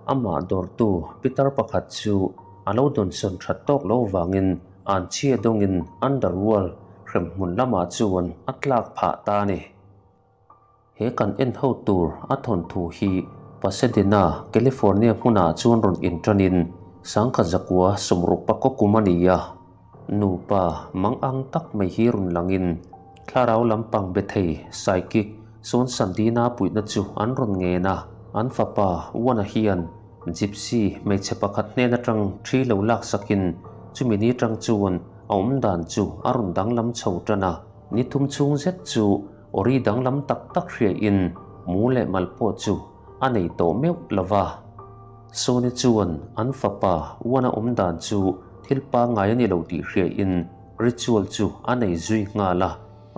Amah dawrtu pitar pakhat chu a lo dawnsawn that tawk lo vangin an chhia dawngin underworld hremhmun lamah chuan a tlak phah ta a ni. He kan en ho tur a thawnthu hi Pasadena, California hmunah chuan rawn inṭanin sangkhat zakua sawmruk pakua kum a ni a. Nupa mang ang tak mai hi rawn langin thlarau lampang be thei, psychic, sawn Sandina puihna chu an rawn ngen a. An fapa Juan-a hian gypsy hmeichhe pakhat hnen aṭang ṭhi lo laksakin chumi ni ṭang chuan a awmdan chu a rawn danglam chho ṭan a. Ni thum chhung zet chu Ori danglam tak tak hriain mu leh mal pawh chu a nei tawh meuh lo va. Sony chuan an fapa Wana awm dan chu thil pangngai a ni lo tih hriain ritual chu a nei zui nghal a.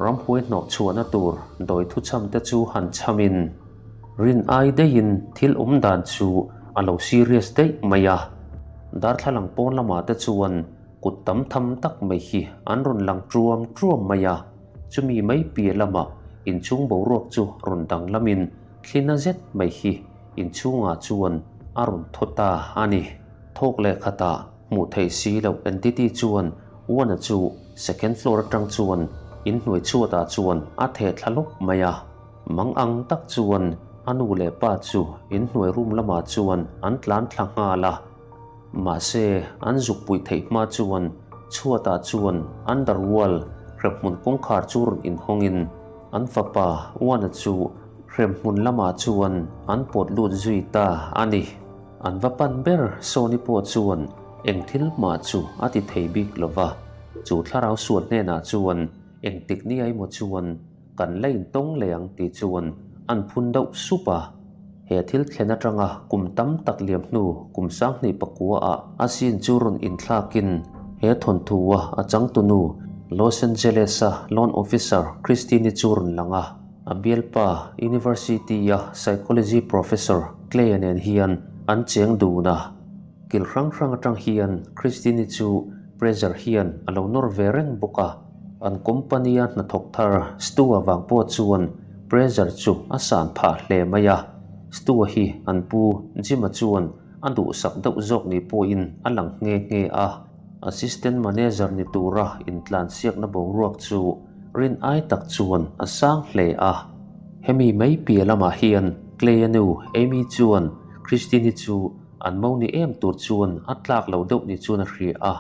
Ramhuai hnawh chhuahna tur dawi thuchham te chu han chhamin rin ai daihin thil awm dan chu a lo serious daih mai a. Darthlalang pawn lamah te chuan Kut tam tham tak mai hi an rawn lang truam truam mai a, chumi mai piah lamah inchhung boruak chu rawn danglamin thlina zet mai hi inchhungah chuan a rawn thaw ta a ni. Thawk leh khatah hmuh theih si loh entity chuan Wana chu second floor atang chuan inhnuai chhuatah chuan a theh thla lawp mai a, mang ang tak chuan a nu leh pa chu inhnuai room lamah chuan an tlan thla nghal a. Mahse, an zuk puih theih hma chuan chhuatah chuan underworld hremhmun kawngkhar chu rawn inhawngin an fapa Uana chu hremhmun lamah chuan an pawt lut zui ta a ni. An va pan ber Sawni pawh chuan eng thil mah chu a ti thei bik lo va, chu thlarau sual hnenah chuan engtik ni emaw chuan Kan la intawng leh ang tih chuan an phun deuh sup a. He thil thlen atanga kum tam tak liam hnu kum sanghnih pakua ah a scene chu rawn inthlakin he thawnthu a a changtunu Los Angeles a loan officer Christine-i chu rawn lang a. A bialpa University a psychology professor Clay-a nen hian an cheng dun a. Kil hrang hrang atang hian Christine-i chu pressure hian a lo nawr ve reng bawk a. An company-a hnathawk thar Stu-a vang pawh chuan pressure chu a san phah hle mai a. Stu-a hi an pu Jim-a chuan a duhsak deuh zawk ni pawhin a lang nghe nghe a. Assistant manager ni tura intlansiakna boruak chu rin ai tak chuan a sang hle a. Hemi mai piah lamah hian Clay-a nu Amy chuan Christine-i chu an mo ni em tur chuan a tlak lo deuh ni chuan a hria a,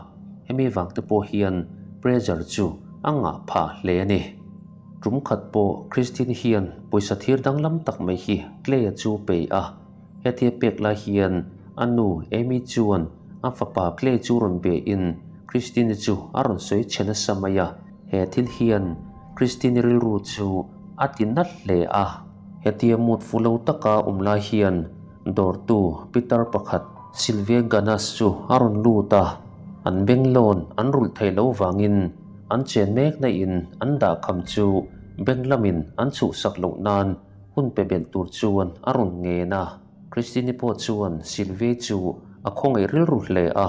hemi vang te pawh hian pressure chu a ngah phah hle a ni. Tum khat pawh Christine hian pawisa thir danglam tak mai hi Clay-a chu pe a, hetia pek lai hian a nu Amy chuan a fapa Clay chu rawn be in Christine-i chu a rawn sawi chhe nasa mai a, he thil hian Christine-i rilru chu a ti nat hle a. Hetia mut fu lo taka awm lai hian Dawrtu pitar pakhat Sylvia Ganas chu a rawn lut a, an bank loan an rulh theih loh vangin an chen mek na in an dahkham chu bank lamin an chhuhsak loh nan hun pe belh tur chuan a rawn ngen a. Christine pawh chuan Sylvia chu a khawngaih rilru hle a,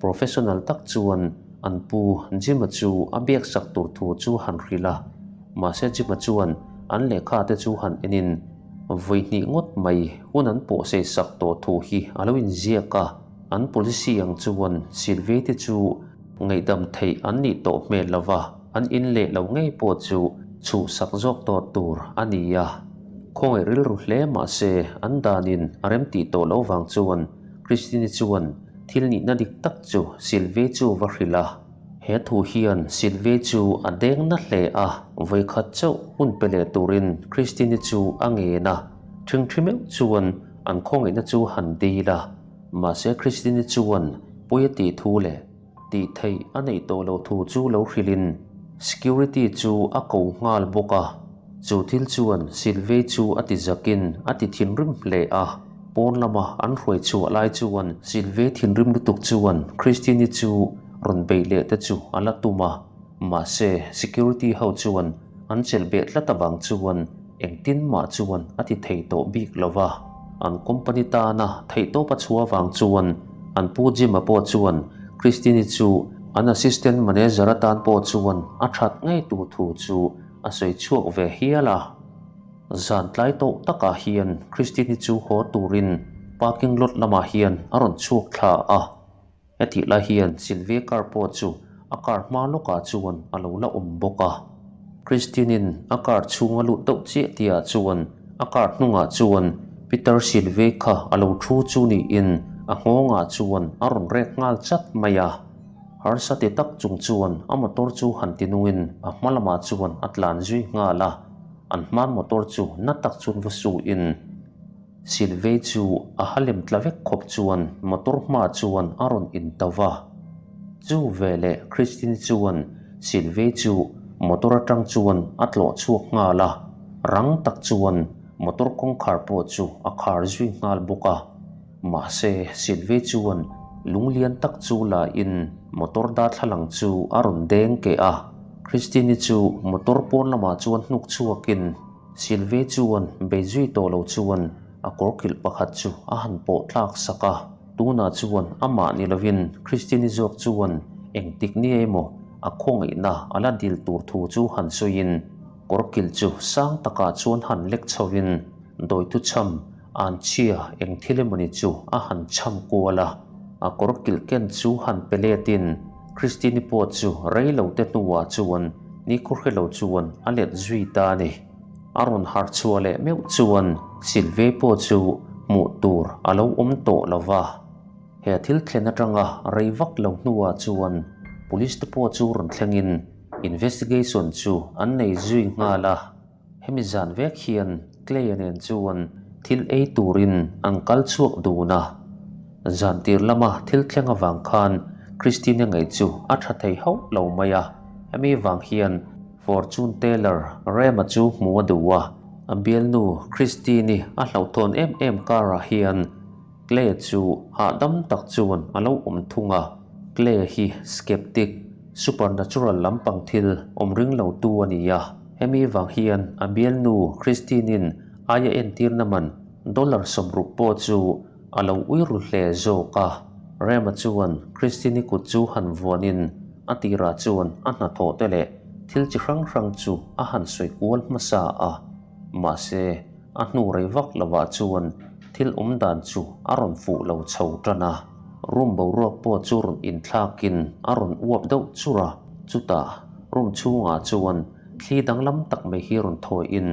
professional tak chuan an pu Jim-a chu a biaksak tur thu chu han hrilh a, mahse Jim-a chuan an lehkha te chu han enin Vawi hnih ngawt mai hun an pawh sei sak tawh thu hi a lo inziak a, an policy ang chuan Sylvie te chu ngaihdam theih an nih tawh hmel lo va, an in leh lo ngei pawh chu chhuhsak zawk tawh tur a ni a. Khawngaih rilru hle mah se an danin a remtih tawh loh vang chuan Christine chuan thil nihna dik tak chu Sylvie chu va hrilh a. He thu hian Sylvie chu a deng na hle a, vawikhat chauh hun pe leh turin Christine chu a ngen a, ṭhingṭhi meuh chuan an khawngaihna chu han dil a. Mahse Christine chuan pawi a tih thu leh tih theih a neih tawh loh thu chu lo hrilhin security chu a ko nghal bawk a. Chu thil chuan Sylvie chu a ti zakin a ti thinrim hle a. Pawn lama an hruai chhuah lai chuan Sylvie thinrim lutuk chuan Christine-i chu rawn beih leh te chu a la tum a, mahse security ho chuan an chelh beh tlat avang chuan engtin mah chuan a ti thei tawh bik lo va. An company tana theihtawp a chhuah avang chuan an pu Jim-a pawh chuan Christine-i chu an assistant manager atan pawh chuan a that ngei tur thu chu a sawi chhuak ve hial a. Zan tlai tawh takah hian Christine-i chu haw turin parking lot lamah hian a rawn chhuak thla a. Hetih lai hian Sylvia car pawh chu a car hma lawkah chuan a lo la awm bawk a. Christine-in a car chhung a lut deuh chiah tihah chuan a car hnungah chuan Peter Sylvia kha a lo thu chu niin a nghawngah chuan a rawn rek nghal chat mai a. Harsa ti tak chung chuan a motor chu han ti nungin a hma lamah chuan a tlan zui nghal a, an hman motor chu na tak chuan va suin Silvei chu a ha lem tla vek khawp chuan motor hmaah chuan a rawn in to va. Chu veleh Christine chuan Silvei chu motor atang chuan a tlawh chhuak nghal a, rang tak chuan motor kawngkhar pawh chu a khar zui nghal bawk a. Mahse Silvei chuan lung lian tak chu la in motor darthlalang chu a rawn deng keh a. Christine-i chu motor pawn lamah chuan hnuk chhuakin Sylvie chuan bei zui tawh lo chuan a kawr kilh pakhat chu a han pawh tlak sak a, tunah chuan amah ni lovin Christine-i zawk chuan engtik ni emaw a khawngaihna a la dil tur thu chu han sawiin kawr kilh chu sang takah chuan han lek chhovin dawithu chham anchhia eng thil emawni chu a han chham kual a, a kawr kilh ken chu han pe letin Christine-i pawh chu rei lo te hnuah chuan ni khaw hre lo chuan a let zui ta a ni. A rawn harh chhuah leh meuh chuan Sylvie pawh chu hmuh tur a lo awm tawh lo va. He thil thlen atanga rei vak lo hnuah chuan Police te pawh chu rawn thlengin investigation chu an nei zui nghal a. Hemi zan vek hian Clay-a nen chuan thil ei turin an kal chhuak dun a. Zan tir lama thil thleng avang khan Christine-a ngei chu a tha thei hauh lo mai a. Hemi vang hian Fortune teller Rema chu hmu a duh a. A bialnu Christine-i a hlauhthawn em em karah hian Clay chu hahdam tak chuan a lo awm thung a. Clay hi skeptic, supernatural lampang thil awm ring lo tu a ni a. Hemi vang hian a bialnu Christine-in aia entirna man dollar 60 pawh chu a lo ui ru hle zawk a. Rema chuan Christine-i kut chu han vuanin a tirah chuan a hnathawh te leh thil chi hrang hrang chu a han sawi kual hmasa a. Mahse, a hnu rei vak lovah chuan thil awm dan chu a rawn fuh lo chho tan a. Room boruak pawh chu rawn inthlakin a rawn uap deuh chur a, chutah room chhungah chuan thli danglam tak mai hi rawn thawiin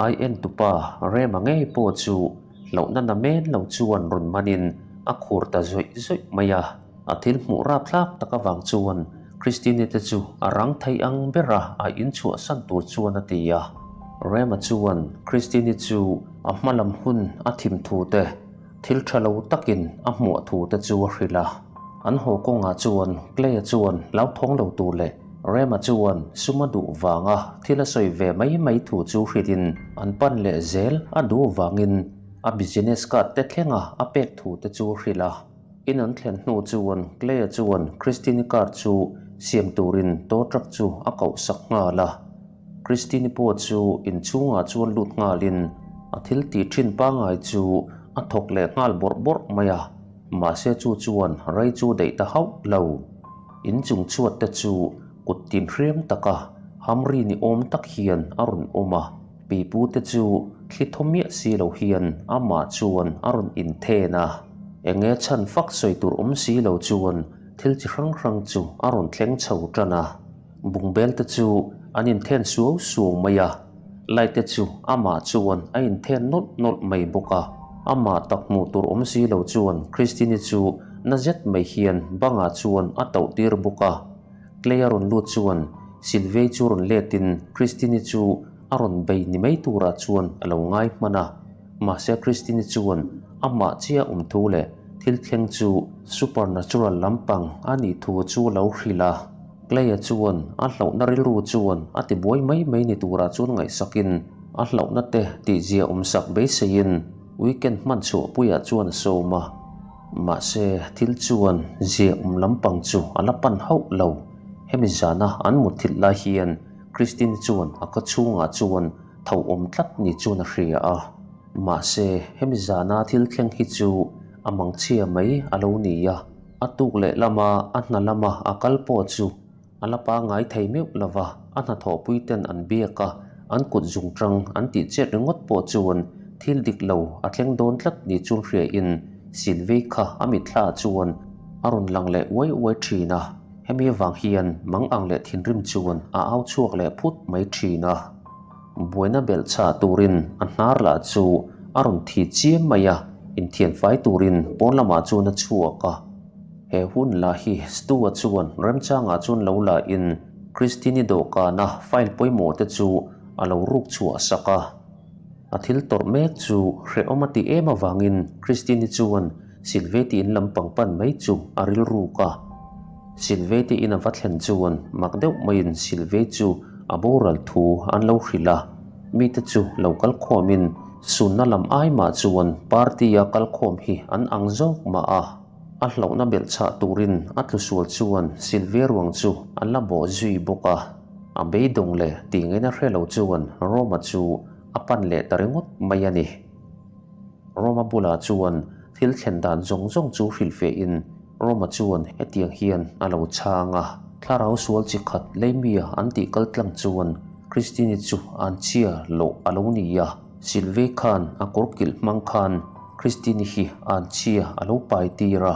ai entupa Rema ngei pawh chu hlauhna na men lo chuan rawn manin a khur ta zawih zawih mai a. A thil hmuh rapthlak tak avang chuan Christine te chu a rang thei ang bera a inchhuahsan tur chuan a ti a. Rema chuan Christine chu a hma lam hun a thim thu te, thil tha lo takin a hmuah thu te chu a hrilh a. An haw kawngah chuan Clay-a chuan hlauthawng lo tur leh Rema chuan sum a duh vanga thil a sawi ve mai mai thu chu hrilhin an pan leh zel a duh vangin a business card te thlenga a pek thu te chu a hrilh a. In an thlen hnu chuan Clay-a chuan Christine-i car chu siam turin tow truck chu a koh sak nghal a. Christine-i pawh chu inchhungah chuan lut nghalin a thil tih thin pangngai chu a thawk leh nghal bawrh bawrh mai a, mahse chu chuan rei chu daih ta hauh lo. Inchung chhuat te chu kut tin hriam taka hamri ni awm tak hian a rawn awm a, pipu te chu thli thaw miah si lo hian amah chuan a rawn inthen a. Enge chhan fak sawi tur awm si lo chuan thil chi hrang hrang chu a rawn thleng chho tan a. Bungbel te chu an inthen suau suau mai a, light te chu amah chuan a inthen nawlh nawlh mai bawk a. Amah tak hmuh tur awm si lo chuan Christine-i chu na zet mai hian bangah chuan a tauh tir bawk a. Clay a rawn lut chuan Sylvie chu rawn letin Christine-i chu a rawn bei ni mai turah chuan a lo ngai hman a. Mahse Christine-i chuan amah chiah awm thu leh thil thleng chu supernatural lampang a nih thu chu a lo hrilh a. Clay-a chuan a hlauhna rilru chuan a ti buai mai mai ni turah chuan ngaihsakin a hlauhna te tihzia awmsak beiseiin weekend hman chhuah puiah chuan a sawm a. Mahse thil chuan zia awm lampang chu a la pan hauh lo. Hemi zana an mutthilh lai hian Christine chuan a ka chhungah chuan tho awm tlat ni chuan a hria a. Mahse hemi zana thil thleng hi chu a mangchhia mai a lo ni a. A tuk leh lama a hna lama a kal pawh chu a la pangngai thei meuh lo va, a hnathawhpui ten an biak a, an kut zungchang an tih chet ringawt pawh chuan thil dik lo a thleng dawn tlat ni chuan hriain. Sylvie kha a mitthla chuan a rawn lang leh uai uai thin a, hemi avang hian mang ang leh thinrim chuan a au chhuak leh phut mai thin a. Buaina belh chah turin a hnar lah chu a rawn thi chiam mai a, inthianfai turin pawn lamah chuan a chhuak a. He hun lah hi Stu-a chuan remchangah chuan lo la in Christine-i dawhkana file pawimawh te chu a lo ruk chhuah sak a. A thil tawrh mek chu hrehawm a tih em avangin Christine-i chuan Sylvie-ti in lampang pan mai chu a rilruk a. Sylvie-ti in a va thlen chuan mak deuh maiin Sylvie chu a boral thu an lo hrilh a. Mite chu lo kal khawmin sunna lam ai mah chuan party-a kal khawm hi an ang zawk mah a. A hlauhna belh chhah turin a tlusual chuan Sylvie ruang chu a la bawh zui bawk a. A beidawng leh tih ngaihna hre lo chuan Roma chu a pan leh ta ringawt mai a ni. Roma bulah chuan thil thlen dan zawng zawng chu hrilh fehin Roma chuan hetiang hian a lo chhang a. Thlarau sual chi khat Leimia an tih kal tlang chuan Christine chu an chhia loh a lo ni a. Sylvie khan a kawr kilh hmang khan Christine hi an chhia a lo pai tir a.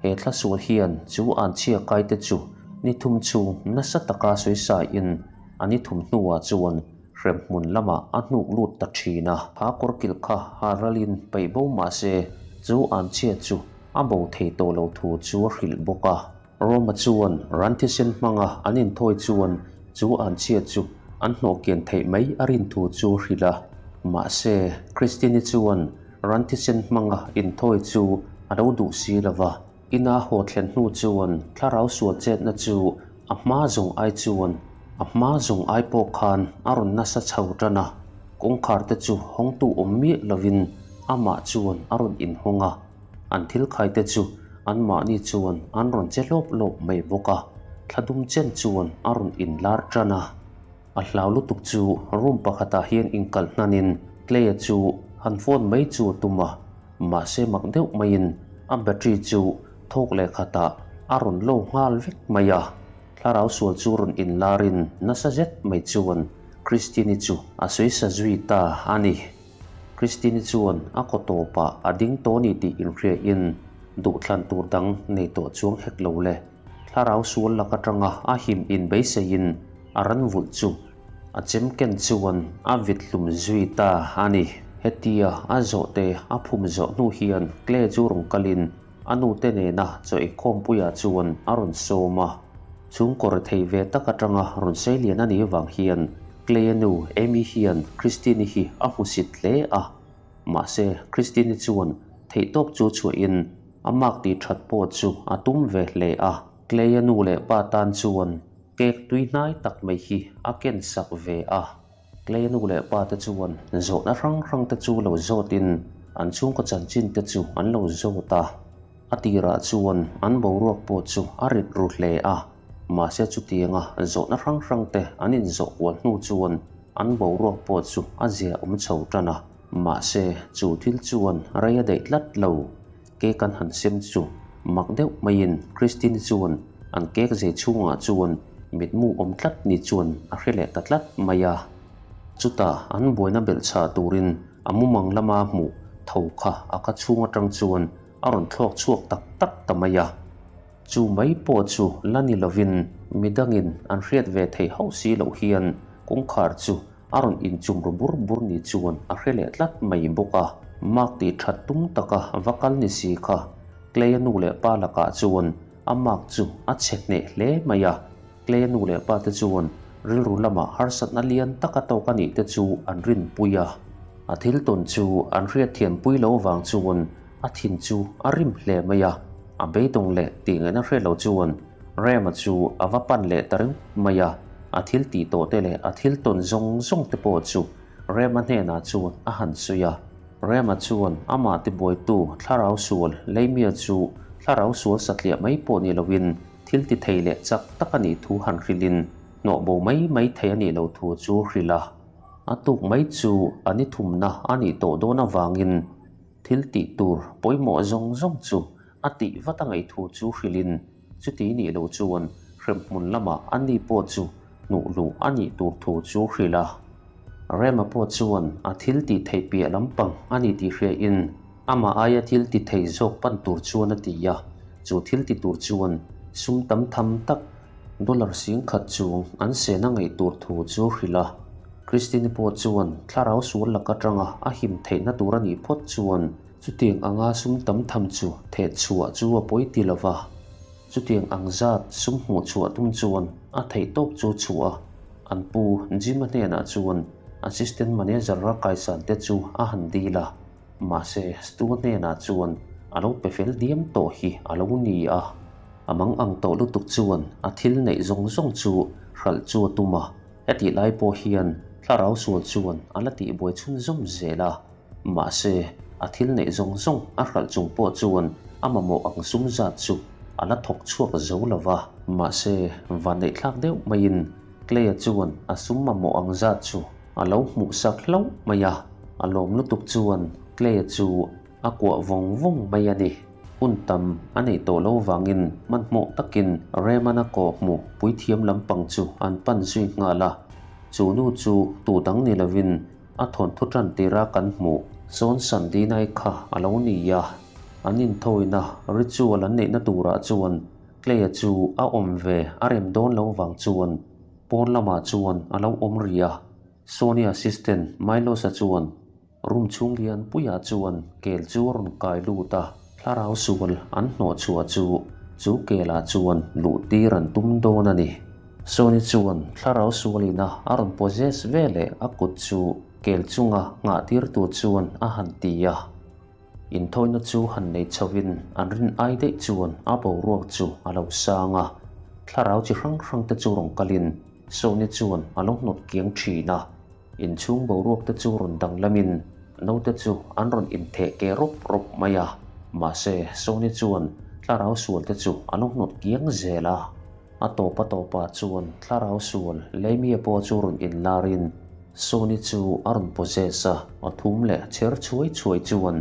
He thla sual hian chu an chhia kai te chu ni thum chhung nasa taka sawi saiin a ni thum hnuah chuan hremhmun lamah a hnuk lut ta thin a. Kha kawr kilh kha ha ralin peih bo mah se chu an chhia chu a bo thei tawh lo thu chu a hrilh bawk a. Roma chuan ran thisen hmanga an inthawi chuan chu an chhia chu an hnawh kian theih mai a rin thu chu a hrilh a. Mahse, Christine-i chuan ran thisen hmanga inthawi chu a lo duh si lo va. Ina haw thlen hnu chuan thlarau sual chetna chu a hma zawng ai chuan a hma zawng ai pawh khan a rawn nasa chho tan a, kawngkhar te chu hawngtu awm miah lovin amah chuan a rawn inhawng a, an thil khai te chu anmahni chuan an rawn che hlawp hlawp mai bawk a, thla dum chen chuan a rawn inlar tan a. A hlau lutuk chu room pakhatah hian inkalh hnanin Clay-a chu han phone mai chu a tum a, mahse mak deuh maiin a battery chu thawk leh khatah a rawn lo nghal vek mai a. Thlarau sual chu rawn inlarin nasa zet mai chuan Christine-i chu a sawi sa zui ta a ni. Christine-i chuan a kaw tawpah a ding tawh a ni tih inhriain duhthlan tur dang nei tawh chuang hek lo le. Thlarau sual lak atanga a him in beiseiin a ran vulh chu a chem ken chuan a vit hlum zui ta a ni. Hetia a zawhte a phum zawh hnu hian Clay chu rawn kalin a nute nena chaw eikhawmpuiah chuan a rawn sawm a. Chhungkaw rethei ve tak atanga rawn sei lian a nih vang hian Clay-a nu Amy hian Christine-i hi a hmusit hle a. Mahse, Christine-i chuan theihtawp chu chhuahin A mak tih that pawh chu a tum ve hle a, Clay-a nu leh pa tan chuan cake tui hnai tak mai hi a ken sak ve a. Clay-a nu leh pa te chuan zawhna hrang hrang te chu lo zawtin an chhungkaw chanchin te chu an lo zawt a. A tirah chuan an boruak pawh chu a rit ru hle a, mahse chutianga zawhna hrang hrang te an inzawh kual hnu chuan an boruak pawh chu a zia awm chho tan a. Mahse, chu thil chuan rei a daih tlat lo. Cake an han sem chu mak deuh maiin Christine chuan an cake zei chhungah chuan mitmu awm tlat ni chuan a hre leh ta tlat mai a. Chutah an buaina belh chhah turin a mumang lama hmuh tho kha a ka chhung atang chuan a rawn thlawk chhuak tak tak ta mai a. Chu mai pawh chu la ni lovin midangin an hriat ve theih hauh si loh hian kawngkhar chu A rawn inchum ru bur bur ni chuan a hre leh tlat mai bawk a, mark tih that tum taka va kal ni si kha Clay-a nu leh pa lakah chuan a mark chu a chhe hneh hle mai a. Clay-a nu leh pa te chuan rilru lamah harsatna lian taka tawk a nih te chu an rinpui a. A thil tawn chu an hriatthianpui lo vang chuan a thin chu a rim hle mai a, a beidawng leh tih ngaihna hriat lo chuan Rema chu a va pan leh ta ringawt mai a, a thil tih tawh te leh a thil tawn zawng zawng te pawh chu Rema hnenah chuan a han sawi a. Rema chuan amah tibuaitu thlarau sual Leimia chu thlarau sual satliah mai pawh ni loin thil ti thei leh chak tak a nih thu han hrilhin hnawh bo mai mai thei a nih loh thu chu hrilh a. A tuk mai chu a ni thumna a nih tawh dawn avangin Thil tih tur pawimawh zawng zawng chu a tih vat a ngaih thu chu hrilhin chuti nih loh chuan hremhmun lamah a ni pawh chu hnuh luh a nih tur thu chu hrilh a. Rema pawh chuan a thil tih theih piah lampang a ni tih hriain Amah aia thil ti thei zawk pan tur chuan a ti a, chu thil ti tur chuan sum tam tham tak, dollar 10,000 chung an sena ngaih tur thu chu hrilh a. Christine pawh chuan thlarau sual lak atanga a him theihna tur a nih phawt chuan chutiang anga sum tam tham chu theh chhuah chu a pawi ti lo va. Chutiang ang zat sum hmuh chhuah tum chuan a theih tawp chu chhuah a, an pu Jim-a hnenah chuan Assistant Manager a kaisan te chu a han dil a. Mahse, Stu-a hnenah chuan a lo pe fel diam tawh hi a lo ni a. A mang ang tawh lutuk chuan a thil neih zawng zawng chu hralh chu a tum a. Hetih lai pawh hian thlarau sual chuan a la tihbuai chhunzawm zel a. Mahse, a thil neih zawng zawng a hralh chung pawh chuan a mamawh ang sum zat chu a la thawk chhuak zo lo va. Mahse, vanneih thlak deuh maiin Clay-a chuan a sum mamawh ang zat chu a lo hmuh sak hlauh mai a. A lawm lutuk chuan Clay-a chu a kuah vawng vawng mai a ni. Hun tam a neih tawh lo vangin hmanhmawh takin Raymond-a kawhhmuh puithiam lampang chu an pan zui nghal a. Chu nu chu tu dang ni lovin A thawnthu tan tira kan hmuh sawn Sandinai kha a lo ni a, an inthawina ritual an neihna turah chuan Clay-a chu a awm ve a rem dawn lo vang chuan pawn lamah chuan a lo awm rih a. Sony assistant Milos-a chuan room chhung lian puiah chuan kel chu a rawn kai lut a, thlarau sual an hnawh chhuah chu chu kelah chuan luh tir an tum dawn a ni. Sony chuan thlarau sualina a rawn possess ve leh a kut chu kel chunga nghah tir tur chuan a han ti a. Inthawina chu han nei chhovin an rin ai daih chuan a boruak chu a lo sang a. Thlarau chi hrang hrang te chu rawn kalin Sony chuan a lo hnawt kiang thin a. Inchhung boruak te chu rawn danglamin naute chu an rawn intheh keh rawp rawp mai a. Mahse Sony chuan thlarau sual te chu a lo hnawt kiang zel a. A tawp a tawpah chuan thlarau sual Lemia pawh chu rawn inlarin Sony chu a rawn possess a, a thum leh chher chhuai chhuai chuan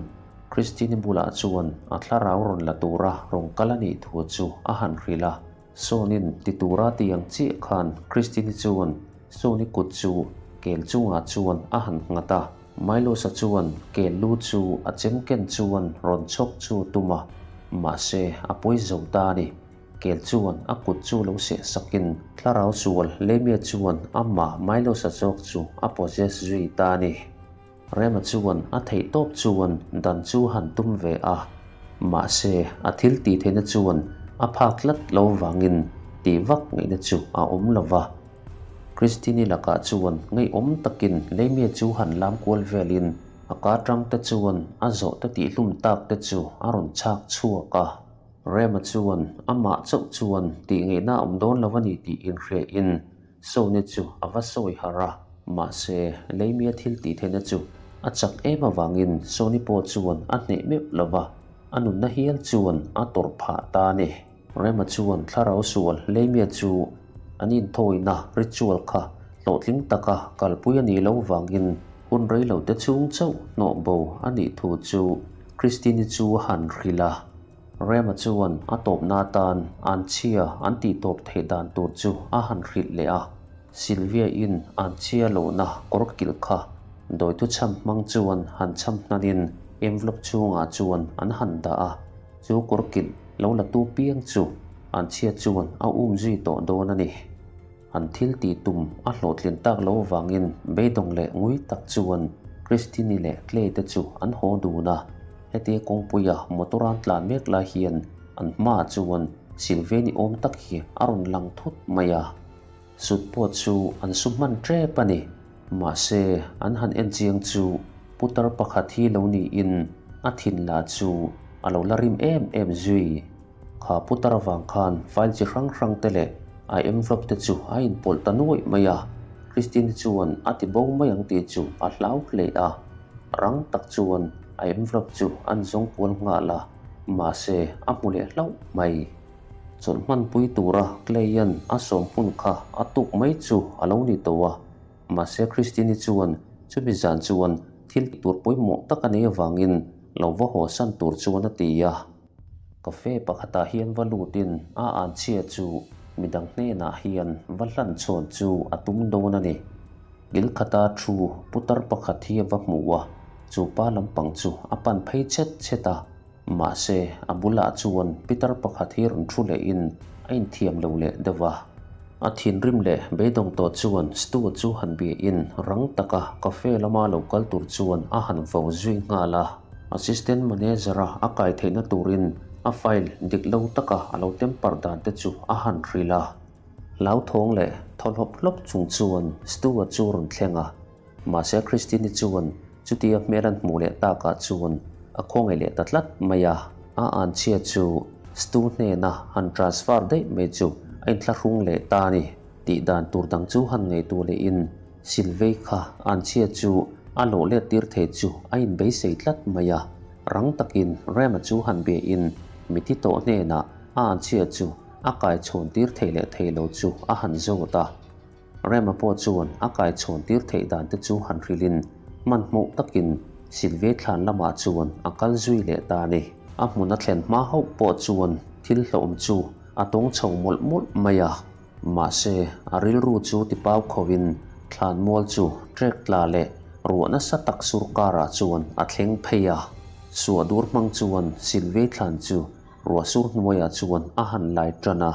Christine bulah chuan a thlarau rawn la tura rawn kal a nih thu chu a han hrilh a. Sony-n ti tura ti ang chiah khan Christine chuan Sony kut chu kel chungah chuan a han nghat a, Milos-a chuan kel lu chu a chem ken chuan rawn chhawk chu a tum a, mahse a pawi zo ta a ni. Kel chuan a kut chu lo seh sakin thlarau sual Lemia chuan amah Milos-a zawk chu a possess zui ta a ni. Rema chuan a theih tawp chuan dan chu han tum ve a, mahse a thil tih theihna chuan a phak tlat lo vangin tih vak ngaihna chu a awm lo va. Christine-i lakah chuan ngaihawm takin Lemia chu han lam kual velin a ka tangte chuan a zawhte tihhlum tak te chu a rawn chhak chhuak a. Rema chuan amah chauh chuan tih ngaihna a awm dawn lo a ni tih inhriain Sony chu a va sawi harh a, mahse Leimia thil tih theihna chu a chak em avangin Sony pawh chuan a hneh meuh lo va, a nunna hial chuan a tawrh phah ta a ni. Rema chuan thlarau sual Leimia chu an inthawina ritual kha hlawhtling taka kalpui a nih loh vangin hun rei lo te chhung chauh hnawh bo a nih thu chu Christine-i chu a han hrilh a. Rema chuan a tawpna atan anchhia an tih tawp theih dan tur chu a han hrilh leh a. Sylvia-in anchhia lohna kawr kilh kha dawithu chham hmang chuan han chham hnanin envelope chhungah chuan an han dah a. Chu kawr kilh lo la tu piang chu anchhia chuan a um zui tawh dawn a ni. An thil tih tum a hlawhtlin tak lo vangin beidawng leh ngui tak chuan Christine-i leh Clay te chu an haw dun a. Hetia kawngpuia motor an tlan mek lai hian an hmaah chuan Sylvia ni awm tak hi a rawn lang thut mai a. Sut pawh chu an su hman tep a ni. Mahse, an han en chiang chu putar pakhat hi lo niin a thin lah chu a lo la rim em em zui. Kha putar avang khan file chi hrang hrang te leh a envelope te chu a inpawlh ta nuaih mai a, Christine chuan a ti bo mai ang tih chu a hlau hle a. Rang tak chuan a envelope chu an zawng kual nghal a, mahse a hmu leh hlauh mai. Chawlh hmanpui tura Clay-a'n a sawm hmun kha a tuk mai chu a lo ni tawh a, mahse Christine chuan chumi zan chuan thil tur pawimawh tak a nei avangin lo va haw san tur chuan a ti a. Cafe pakhatah hian va lutin a anchhia chu midang hnenah hian va hlan chhawn chu a tum dawn a ni. Kil khata thu putar pakhat hi a va hmu a. Chu pa lampang chu a pan phei chet chet a, mahse a bulah chuan pitar pakhat hi rawn thu lehin a inthiam lo leh deuh a. A thinrim leh beidawng tawh chuan Stuart chu han biahin rang taka cafe lama lo kal tur chuan a han vo zui nghal a. Assistant Manager-a a kai theihna turin a file dik lo taka a lo temper dan te chu a han hrilh a. Hlauthawng leh thaw hlawp hlawp chung chuan Stuart chu rawn thleng a. Mahse Christine-i chuan chutia hmel an hmuh leh takah chuan a khawngaih leh ta tlat mai a. A anchhia chu Stu hnena han transfer daih mai chu a inthlahrung leh ta a ni. Tih dan tur dang chu han ngaihtuah lehin Silvei kha anchhia chu a lawh let tir thei chu a inbeisei tlat mai a. Rang takin Rema chu han biahin mithi tawh hnenah a anchhia chu a kaichhawn tir thei leh thei lo chu a han zawt a. Rema pawh chuan a kaichhawn tir theih dan te chu han hrilhin hmanhmawh takin Silvia thlan lamah chuan a kal zui leh ta a ni. A hmun a thlen hma hauh pawh chuan thil hlauhawm chu a tawng chho mawlh mawlh mai a. Mahse, a rilru chu tipau khovin thlanmual chu trek tla leh ruah nasa tak sur karah chuan a thleng phei a. Suah dur hmang chuan Silvia thlan chu ruah sur hnuaiah chuan a han lai tan a.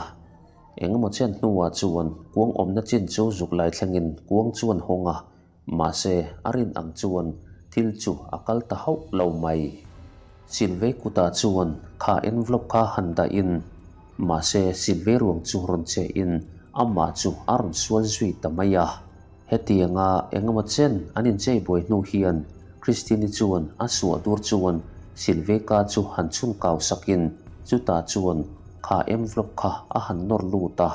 Engemaw chen hnuah chuan kuang awmna chin chu zuk lai thlengin kuang chuan hawng a, mahse a rin ang chuan thil chu a kal ta hauh lo mai. Silvei kutah chuan kha envelope kha han dahin, mahse Silvei ruang chu rawn chehin amah chu a rawn sual zui ta mai a. Hetianga engemaw chen an inchei buai hnu hian Christine-i chuan a suah dur chuan Silveka chu han chhun kau sakin chutah chuan kha envelope kha a han nawr lut a.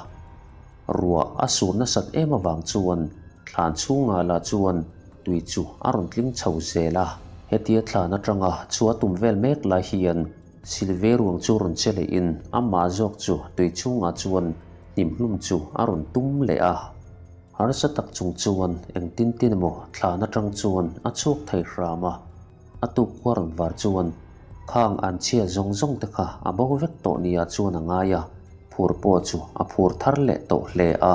Ruah a sur nasat em avang chuan thlan chhungah lah chuan tui chu a rawn tling chho zel a. Hetia thlan atanga chhuah tum vel mek lai hian Silve ruang chu rawn che lehin amah zawk chu tui chhungah chuan hnimhlum chu a rawn tum leh a. Harsa tak chung chuan engtin tin emaw thlan atang chuan a chhuak thei hram a, a tuk khua rawn var chuan khang an chhia zawng zawng te kha a bo vek tawh nia chuan a ngai a, phur pawh chu a phur thar leh tawh hle a.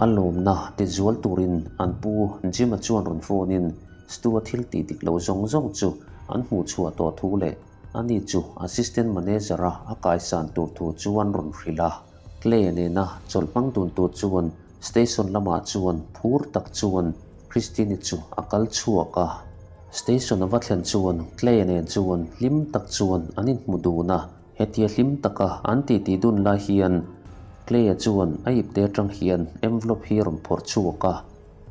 A lawmna ti zual turin an pu Jim-a chuan rawn phone in Stu-a thil tih dik lo zawng zawng chu an hmuh chhuah tawh thu leh ani chu Assistant Manager-a a kaisan tur thu chu an rawn hrilh a. Clay nena chawlh hmang dun tur chuan Station lamah chuan phur tak chuan Christine-i chu a kal chhuak a. Station a va thlen chuan Clay nen chuan hlim tak chuan an inhmu dun a. Hetia hlim taka an titi dun lai hian Clay-a chuan a ipte atang hian envelope hi a rawn phawrh chhuak a.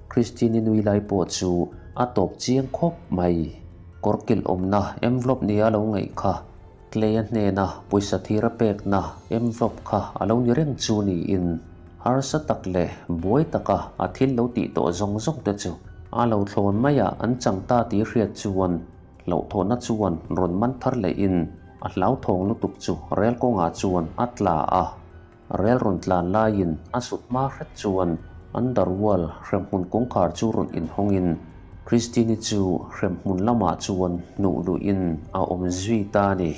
Christine-i nui lai pawh chu a tawp chiang khawp mai. Kawrkilh awmna envelope nia lo ngaih kha. Clay-a hnena pawisa thir a pekna envelope kha a lo ni reng chu niin harsa tak leh buai taka a thil lo tih tawh zawng zawng te chu a lo thlawn maiah an chang ta tih hriat chuan hlauhthawhna chuan rawn man thar lehin a hlauthawng lutuk chu rel kawngah chuan a tla a. Rel rawn tlan laiin a sut hma hret chuan Underworld hremhmun kawngkhar chu rawn inhawngin Christine-i chu hremhmun lamah chuan hnuh luhin a awm zui ta a ni.